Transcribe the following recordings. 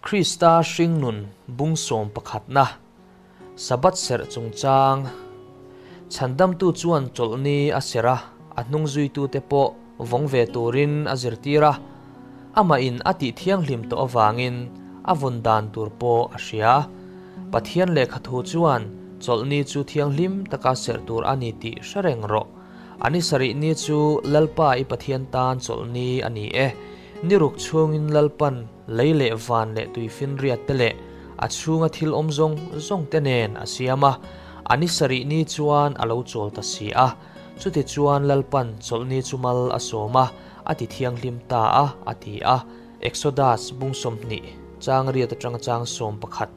Krista hringnun bung sawm pakhatna, Sabbath serh chungchang. Chhandamtu chuan chawlhni a serh a, a hnungzuitute pawh vawng ve turin a zirtir a. Amah in a tih thianghlim tawh avangin a vawn dan tur pawh a hria. Pathian lehkhathu chuan chawlhni chu thianghlim taka serh tur a ni tih hre reng rawh. A ni sarih ni chu Lalpa i Pathian tan chawlhni a ni e. Ni ruk chhungin Lalpan lei leh van leh tuifinriat te leh a chhunga thil awm zawng zawng te nen a siam a, a ni sarih ni chuan a lo chawl ta si a. Chutichuan Lalpan chawlhni chu mal a sawm a, a ti thianghlim ta a, a ti a. Exodus bung 20, chang riat atanga chang 11.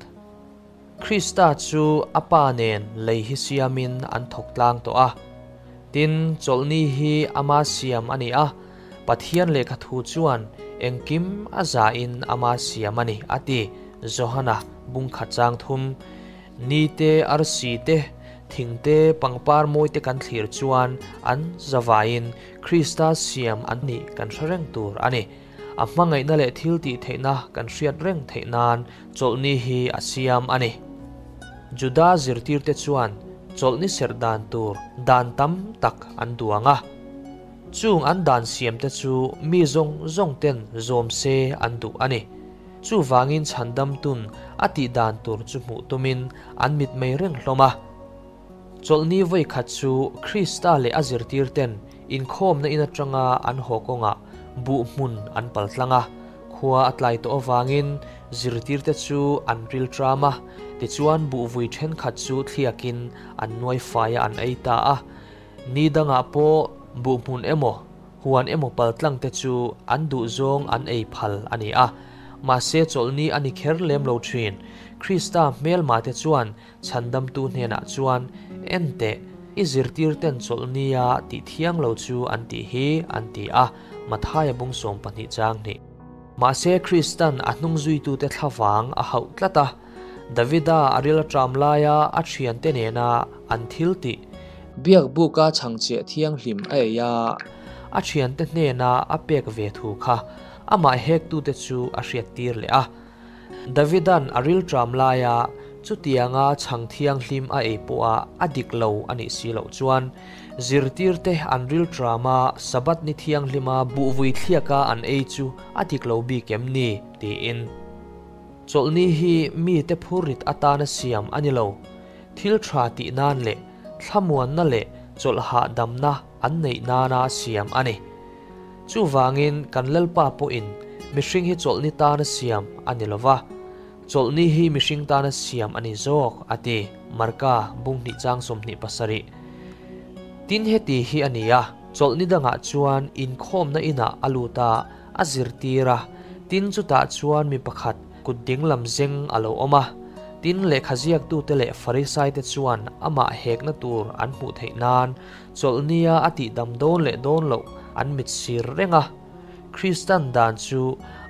Krista chu a Pa nen lei hi siamin an thawk tlang tawh a. Tin, chawlhni hi ama siam a ni a, Pathian lehkha thu chuan engkim a zahin ama siam a ni, a ti, Johana bungkhat chang thum. Ni te, arsi te, thing te, pangpar mawi te kan thlir chuan an zavaiin Krista siam an nih kan hre reng tur a ni. A hmangaihna leh thil tih theihna kan hriat reng theih nan chawlhni hi a siam a ni. Juda zirtirte chuan chawlhni serh dan tur dan tam tak an duang a. Chung an dan siamte chu mi zawng zawng ten zawm se an duh a ni. Chuvangin chhandamtun a tih dan tur chu hmuh tumin an mitmei reng hlawm a. Chawlhni vawi khat chu Krista leh a zirtirten inkhawmna in atanga an haw kawngah buh hmun an pal tlang a. Khua a tlai tawh avangin zirtirte chu an ril tram a, tichuan buhvui thenkhat chu thliakin an nuai fai a an ei ta a. Ni dangah pawh buh hmun emaw, huan emaw pal tlang te chu an duhzawng an ei phal a ni a. Mahse chawlhni a ni kher lem lo thin. Krista hmelma te chuan Chhandamtu hnenah chuan, En teh, i zirtirten chawlhnia tih thiang lo chu an tih hi, an ti a, Mathaia bung 12 chang hnih. Mahse Kristan a hnungzuitute thlavang a hauh tlat a, Davida a ril a ṭam laia a ṭhiante nena an thil tih, Biakbuka chhangchhiah thianghlim a ei a, a ṭhiante hnena a pek ve thu kha amah hektute chu a hriattir leh a. Davidan a rilṭam laia chutianga chhang thianghlim a ei pawha a dik lo a nih si loh chuan, zirtirte an rilṭama Sabbath ni thianghlima buhvui thliaka an ei chu a dik lo bik em ni? tiin. Chawlhni hi mite phurrit atana siam a ni lo. Thil ṭha tih nan leh thlamuanna leh chawlh hahdamna an neih nana siam a ni. Chuvangin kan Lalpa pawhin mihring hi chawlhni tana siam a ni lo va, chawlhni hi mihring tana siam a ni zawk, a ti, Marka bung hnih chang 27. Tin heti hi a ni a, chawlhni dangah chuan inkhawmna inah a lut a, a zirtir a, tin chutah chuan mi pakhat kut dinglam zeng a lo awm a, tin lehkha ziaktute leh Farisaite chuan amah hekna tur an hmuh theih nan Chawlhnia a tihdam dawn leh dawn loh an mit sir reng a, Kristan dan chu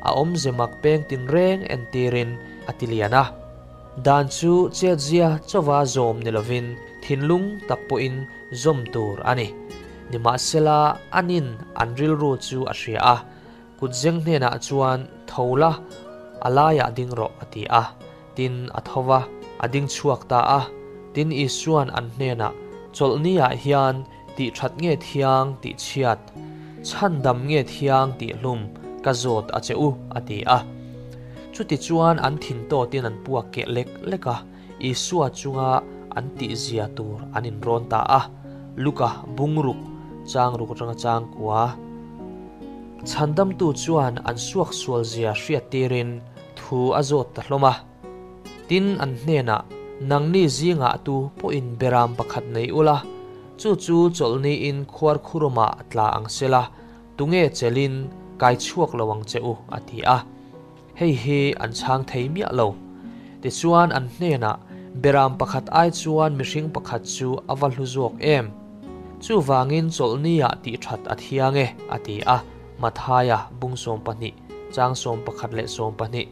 a awmze mak peng tinreng entirin a ti lian a. Dan chu chetzia chauva zawm ni lovin thinlung tak pawhin zawm tur a ni. Nimahsela anin an rilru chu a hria a, kutzeng hnenah chuan tho la, a laiah ding rawh a ti a. Tin, a tho va, a ding chhuak ta a. Tin, Isua'n an hnenah, Chawlhniah hian tih that nge thiang tih chhiat, chhandam nge thiang tih hlum ka zawt a che u, a ti a. Chutichuan an thin tawtin an puak keh lek lek a, Isua chunga an tihzia tur an inrawn ta a. Luka bungruk, changruk atanga changkua. Chhandamtu chuan an suaksualzia hriattirin, Thu a zawt ta hlawm a. Tin, an hnenah, Nangni zingah tu pawhin beram pakhat nei ula, chu chu chawlhniin khuar khurumah tla ang sela, tunge chelin kai chhuak lo ang che u, a ti a. Hei hi an chhang thei miah lo. Tichuan an hnenah, Beram pakhat ai chuan mihring pakhat chu a va hlu zawk em? Chuvangin chawlhniah tih that a thiang e, a ti a. Mathaia bung 12, chang 11 leh 12.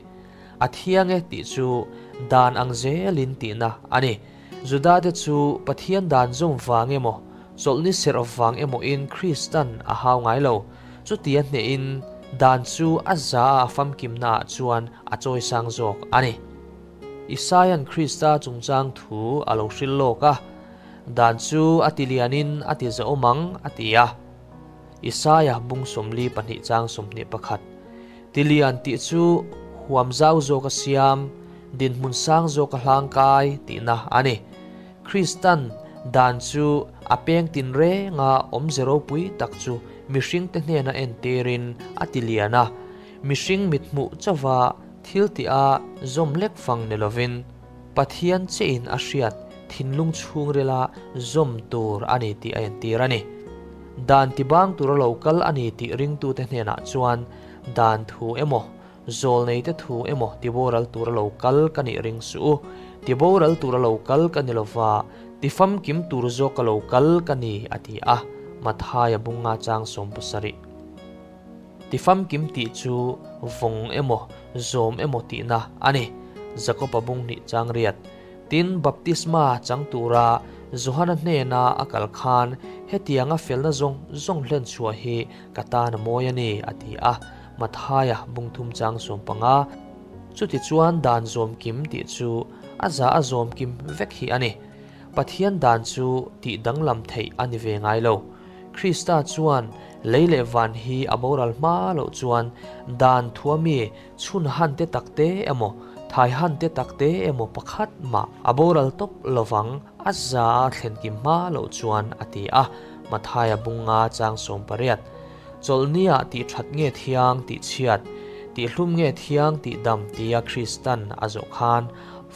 A thiang e tih chu dan ang zelin tihna a ni. Judate chu Pathian dan zawm vang emaw, chawlhni serh vang emawin Kristan a hau ngai lo. Chutia hnehin Dan chu a za a famkimnaah chuan a chawisang zawk a ni. Isaia'n Krista chungchang thu a lo hrilh lawk a, Dan chu a ti lianin a ti zahawm ang, a ti a. Isaia bung 42 chang 21. Tilian tih chu huam zau zawka siam, dinhmun sang zawka hlangkai tihna a ni. Kristan dan chu a peng tinrenga awmze ropui tak chu mihringte hnena entirin a ti lian a, mihring mithmuh chauva thil tih-a zawm lek fang ni lovin Pathian chein a hriat thinlung chhungrila zawm tur a ni tih a entir a ni. Dan tibang tura lo kal a ni tih ringtute hnenah chuan dan thu emaw, zawlneite thu emaw tiboral tura lo kal ka nih ring suh u. Tiboral tura lo kal ka ni lova, tifamkim tur zawka lo kal ka ni, a ti a, Mathaia bunga chang 70. Tifamkim tih chu vawng emaw, zawm emaw tihna a ni, Jakoba bung hnih chang riat. Tin, baptisma chang tura Johana hnena a kal khan hetianga felna zawng zawng hlen chhuah hi ka tan a mawi a ni, a ti a, Mathaia bungthum chang 15. Chutichuan dan zawmkim tih chu a za a zawmkim vek hi a ni. Pathian dan chu tih danglam theih a ni ve ngai lo. Krista chuan lei leh van hi a boral hma loh chuan dan thua mi Chhun han te tak te emaw, thai han te tak te emaw pakhat mah a boral tawp lovang a za a thlen kim hma loh chuan a ti a, Mathaia bunga chang 18. Chawlhnia tih that nge thiang tih chhiat, tih hlum nge thiang tih dam tia Kristan a zawh khan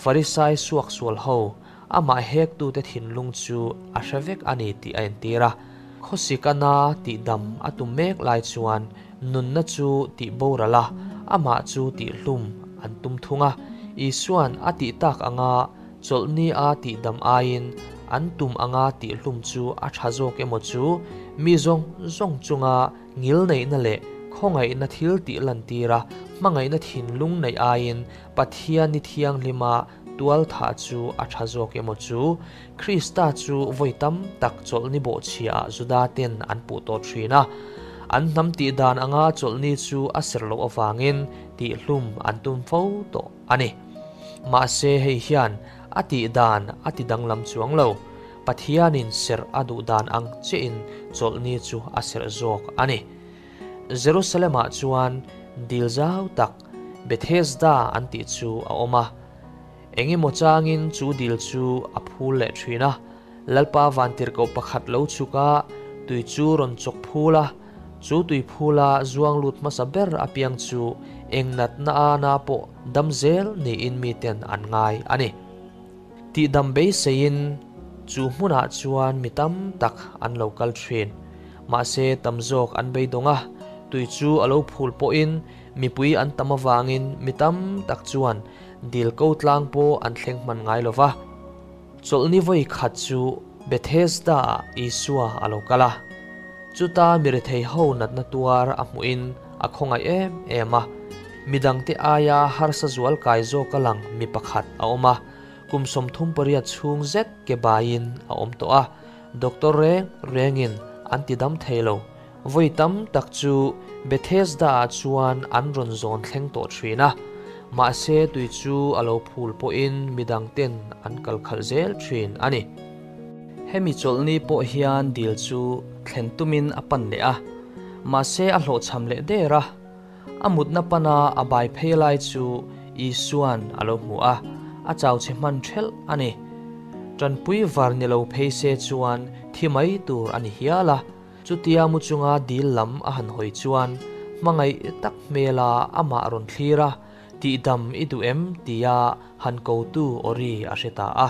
Farisai suaksual ho amah hektute thinlung chu a hre vek a ni tih a entir a. Khawsikana tih dam a tum mek lai chuan nunna chu tih boral a, amah chu tih hlum an tum thung a. Isua'n a tih tak anga chawlhni a tih dam aiin an tum anga tih hlum chu a tha zawk emaw chu mi zawng zawng chunga ngilneihna leh khawngaihna thil tih lantir a, hmangaihna thinlung neih aiin Pathian ni thianghlima tual thah chu a tha zawk emaw chu Krista chu vawi tam tak chawlhni bawhchhiaah Juda ten an puh tawh thin a. An hnam tih dan anga chawlhni chu a ser loh avangin tihhlum an tum fo tawh a ni. Mahse hei hian a tih dan a ti danglam chuang lo. Pathianin serh a duh dan ang chiahin chawlhni chu a serh zawk a ni. Jerusalem-ah chuan dil zau tak Bethesda an tih chu a awm a. Engemaw changin chu dil chu a phul leh thin a, Lalpa vantirhkoh pakhat lo chhuk a, tui chu rawn chawk phul a, chu tui phula zuang lut hmasa ber apiang chu eng natna ana pawh dam zel niin miten an ngai a ni. Tihdam beiseiin chu hmunah chuan mi tam tak an lo kal thin. Mahse tam zawk an beidawng a, tui chu a lo phul pawhin mipui an tam avangin mi tam tak chuan dil ko tlang pawh an thleng hman ngai lo va. Chawlhni vawi khat chu Bethesda-ah Isua a lo kal a. Chuta mi rethei ho natna tuar a hmuhin a khawngaih em em a. Midangte aia harsa zual kai zawka lang mi pakhat a awm a, kum 38 chhung zet ke baiin a awm tawh a. Doctor reng rengin an ti dam thei lo. Vawi tam tak chu Bethesda-ah chuan an rawn zawn thleng tawh thin a, mahse tui chu a lo phul pawhin midangten an kal khalh zel thin a ni. Hemi chawlhni pawh hian dil chu thlen tumin a pan leh a, mahse a hlawhchham leh der a. A mutna pana a bai phei lai chu Isua'n a lo hmu a, a chau chhe hman thelh a ni. Tanpui var ni lo phei se chuan thi mai tur a ni hial a. Chutia mu chunga dil lam a han hawi chuan hmangaih tak hmela amah rawn thlir a, tihdam i duh em tia han kotu awri a hre ta a.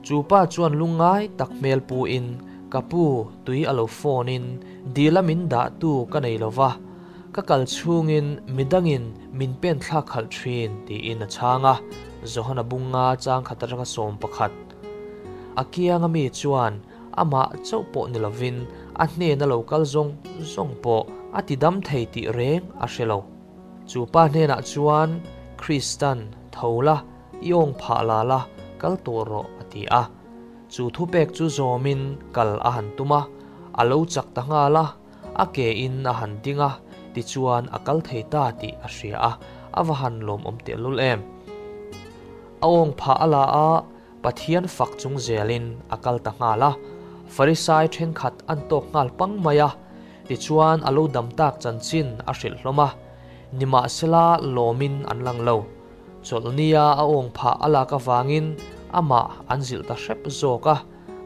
Chu pa chuan lungngai tak hmel puin, Ka pu, tui a lo phone in dila min dahtu ka nei lo va, ka kal chhungin midangin min pen thlak khalh thin tiin a chhang a, Johana bunga chang khat atanga 11. A kianga mi chuan Amah chauh pawh ni lovin a hnena lo kal zawng zawng pawh a ti dam thei tih reng a hre lo. Chu pa hnenah chuan Kristan, Tho la, i awng phah la la, kal tawh rawh a ti a. Chu thupek chu zawmin kal a han tum a, a lo chak ta nghal a, a ke in a han ding a, Tichuan a kal thei ta tih a hria a, a va han lawmawm tehlul em! A awng phah a la a, Pathian fak chung zelin a kal ta nghal a. Farisai thenkhat an tawk nghal pang mai a, tichuan a lo dam tak chanchin a hrilh hlawm a. Nimahsela lawmin an lang lo. Chawlhnia a awng phah a lak avangin amah an zilh ta hrep zawk a.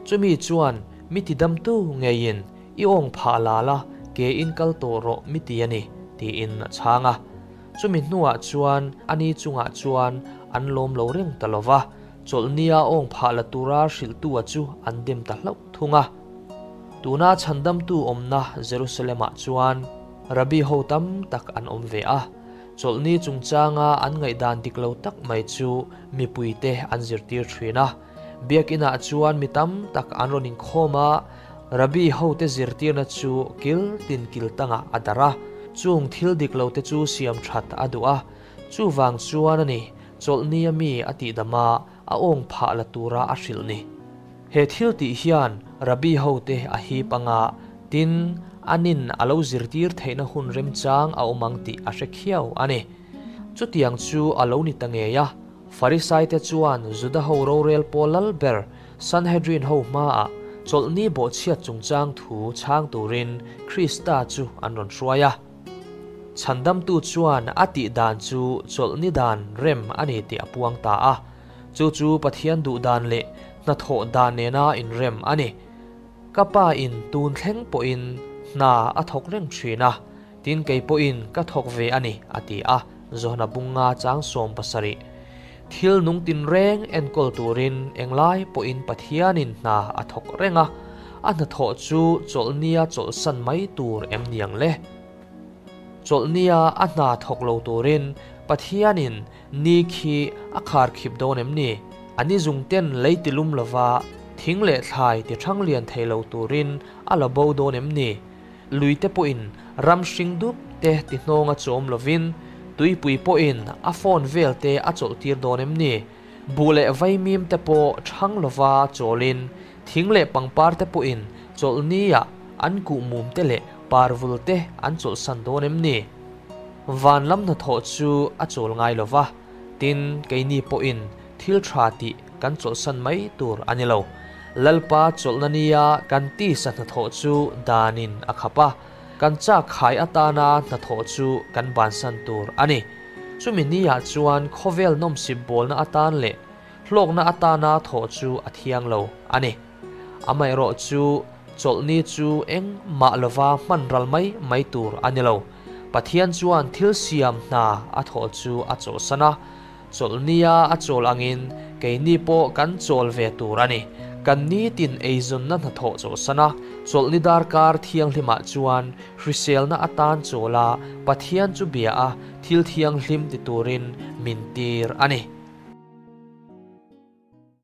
Chumi chuan mi tidamtu ngeiin I awng phah la la, ke in kal tawh rawh mi ti a ni, tiin a chhang a. Chumi hnuah chuan ani chungah chuan an lawm lo reng ta lo va, chawlhnia awng phah la tura hrilhtua chu an dem ta hlauh thung a. Tuna chhandamtu awmna Jerusalem-ah chuan Rabbi ho tam tak an awm ve a, chawlhni chungchanga an ngaihdan dik lo tak mai chu mipuite an zirtir thin a. Biakinah chuan mi tam tak an rawn inkhawm a, Rabbi hote zirtirna chu kil tin kil tangah a darh a, chung thil dik lote chu siam that a duh a. Chuvang chuan a ni, chawlhnia mi a tihdam a, a awng phah la tura a hrilh ni. He thil tih hian Rabbi hote a hip anga, tin, anin a lo zirtir theihna hun remchang a awm ang tih a hre khiau a ni. Chutiang chu a lo ni ta ngei a, Farisaite chuan Juda ho rorel pawl lal ber Sanhedrin ho hmaah chawlhni bawhchhiat chungchang thu chhang turin Krista chu an rawn hruai a. Chhandamtu chuan a tih dan chu chawlhni dan rem a ni tih a puang ta a, chu chu Pathian duh dan leh hnathawh dan nena inrem a ni. Ka pa in tun thleng pawhin hna a thawk reng thin a, Tin, kei pawhin ka thawk ve a ni, a ti a, Johana bunga chang 70. Thil nung tinreng enkawl turin englai pawhin Pathianin hna a thawk reng a, a hnathawh chu chawlhnia chawlhsan mai tur em niang le? Chawlhnia a hna thawk lo turin Pathianin ni khi a khar khip dawn em ni? A ni zungten lei tilum lova thing leh thlai ti ṭhang lian thei lo turin a la bo dawn em ni? Lui te pawhin ram hring dup te ti hnawnga chawm lovin, tuipui pawhin a phone vel te a chawlh tir dawn em ni? Buh leh vaimim te pawh chhang lova chawlin, thing leh pangpar te pawhin chawlhnia an kuhmum te leh parvul te an chawlhsan dawn em ni? Van lam hnathawh chu a chawl ngai lova, tin keini pawhin thil tha tih kan chawlhsan mai tur a ni lo. Lalpa chawlhna nia kan tisa hnathawh chu danin a khap a, kan chak khai atana hnathawh chu kan bansan tur a ni. Chumi niah chuan khawvel nawmsip bawlna atan leh hlawkna atana thawh chu a thiang lo a ni. Amaherawh chu chawlhni chu engmah lova hman ral mai mai tur a ni lo. Pathian chuan thil siam hna a thawh chu a chawlhsan a. Chawlhnia a chawl angin keini pawh kan chawl ve tur a ni. Kan nitin eizawnna hnathawh chawlhsan a, chawlhni darkar thianghlimah chuan hriselna atan chawl a, Pathian chu bia a, thil thianghlim ti turin min tir a ni.